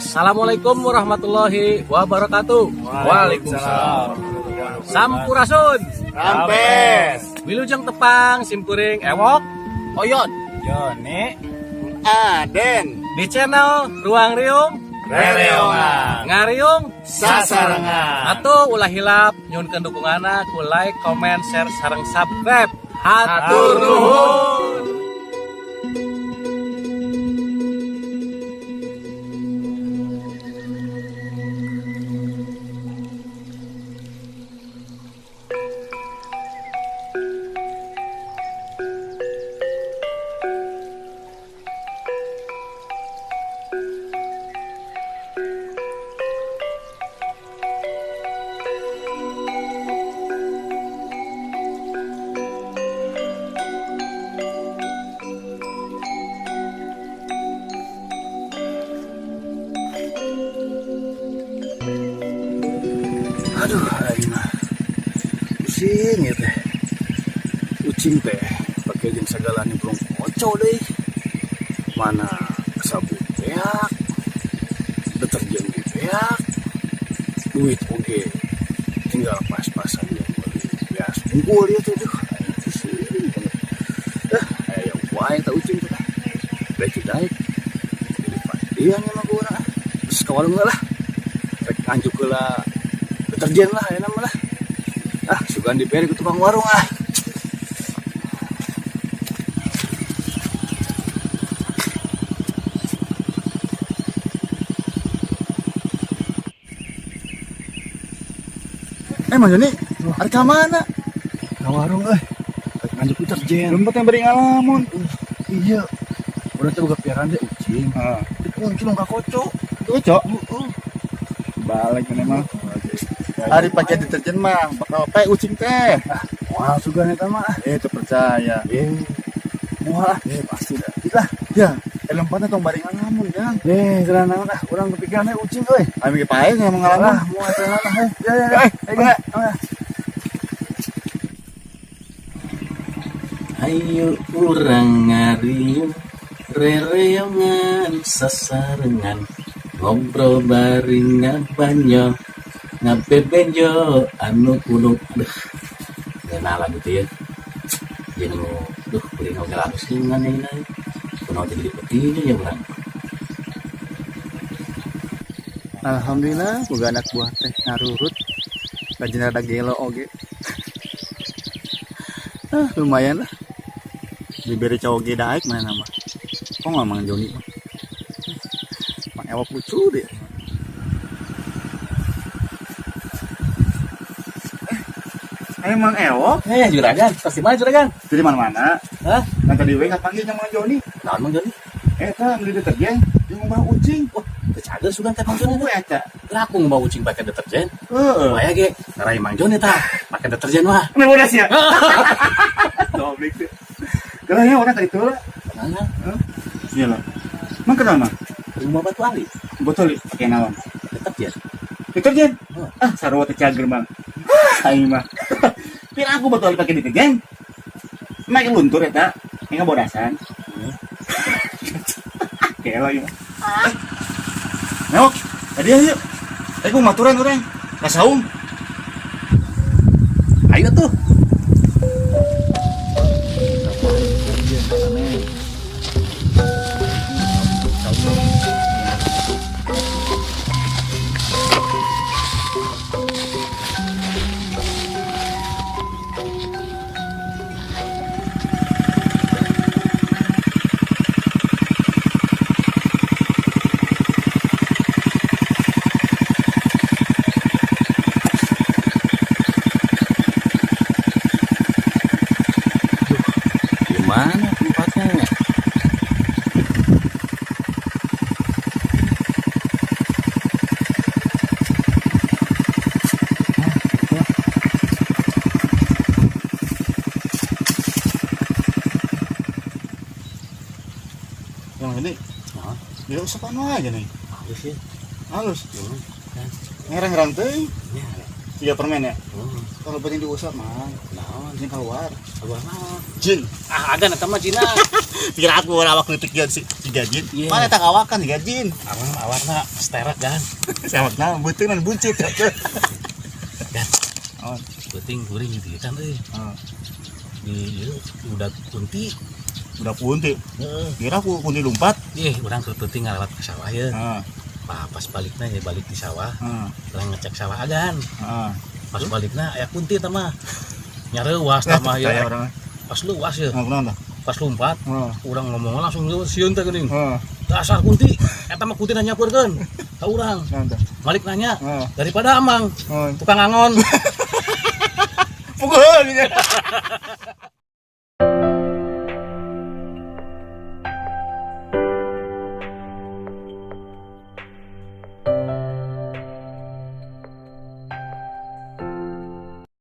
Assalamualaikum warahmatullahi wabarakatuh. Waalaikumsalam. Sampurasun. Rampes. Wilujeng tepang simkuring Ewok Oyot Joni. Aden. Di channel Ruang Riung Rereongan. Ngariung Sasarengan. Atau ulah hilap nyuhunkeun dukunganna ku like, comment, share, sareng subscribe. Hatur nuhun. Aduh, aing mah pusing ya teh. Ucing teh pakai jeung sagala nimbrung koco deui. Mana sabun beak, deterjen ge beak, duit oge tinggal pas-pasan yang beli beas unggul ya teh. Duh, aing pusing banget. Eh, aya wae teh ucing teh. Daik daik. Jadi patian emang urang ah. Terus ka warung lah. Rek nganjuk heula deterjen lah ya nama lah. Ah, sugan diberi ke tukang warung ah. Eh, Mang Joni, hari ka mana? Ka warung euy. Rek nganjuk deterjen. Lempet yang beri ngalamun. Iya. Urang teh boga piaraan teh ucing. Heeh. Dikunci mah ka koco. Cocok. Heeh. Balik ini mah. Hari pakai deterjen mah bakal pae ucing teh. Wah, sugan eta mah. Eh, itu percaya. Eh. Wah, Eh, pasti dah. lah. Ya, lempatnya tong bari ngalamun, Jang. Eh, geura naon ah, urang kepikiran we ucing euy. Ayo ge pae ngomong ngalamun. Ah, moal teh lah eh. Ya ya ya. Eh, Eh, geura. Ah. Ayo urang ngariung rereongan sasarengan ngobrol bari ngabanyo ngabebenjo anu kudu aduh ngeunah lagu teh ya jeung nu duh kuring oge alus jeung nganyeuna kunaon jadi dipetinya ya urang. Alhamdulillah, boga anak buah teh ngarurut. Rajin rada gelo oge. Ah, lumayan lah. Diberi cowok ge daek mana mah. Kok nggak Mang Joni mah? Mang Ewok lucu deh. Eh, Mang Ewok? Eh, juragan, pasti mana juragan? Jadi mana-mana. Hah? Nah tadi we kapanggih jeung Mang Joni. Naon Mang Joni? Eta beli deterjen, jeung ngubah ucing. Wah, teu cager sugan teh Mang Joni Tunggu teh. eta. Geura aku ngubah ucing pakai deterjen. Heeh. Maya ge ngarai Mang Joni tah, pakai deterjen mah. Ini bodas ya. Goblok tuh. Gerahnya orang tadi tuh lah. Mana? Iya lah. Mang kenal mah? Rumah batu ali. Botol pakai naon? Deterjen. Deterjen. Oh. Ah, sarua teh cager mang. Ah, aing mah. Pira aku botol pakai deterjen. Emang luntur eta. Ini bodasan. Gelo ieu mah. Newok, tadi yuk. Eh, gua maturan urang. Ka saung. Ayo tuh. Gimana tempatnya? Yang ini. Naon? Dia usapan aja nih. Halus ya. Halus. Ngerang-ngerang teh. Ya, Tiga permen ya. Hmm. Kalau penting diusap mah. Naon? Ini keluar. Keluar naon? Jin. Ah, agan eta mah Cina. Kira aku awak leutik jin si tiga jin. Iya. Mana tak awakan tiga jin. Awang awakna sterak gan. Sawakna beuteungan buncit. Gan. Oh. Penting kuring gitu kan euy. Heeh. Di ieu udah kunti. Udah kunti. Heeh. Kira aku kunti lompat. Ih, urang keur peuting ngalewat ke sawah ye. Heeh. Bah, pas balikna ya balik di sawah, Heeh. urang ngecek sawah agan. Heeh. Pas balikna aya kunti tah mah. Nyareuwas tah mah Kayak ya. orang. Pas luas ya, Nah, kunaon tah? pas lompat, Heeh. urang ngomong langsung sieun teh geuning. Heeh. Dasar kunti, eta mah kunti nyampurkeun ka urang. Kunaon tah? Malik nanya, Heeh. daripada amang Heeh. tukang angon. Pukul gitu.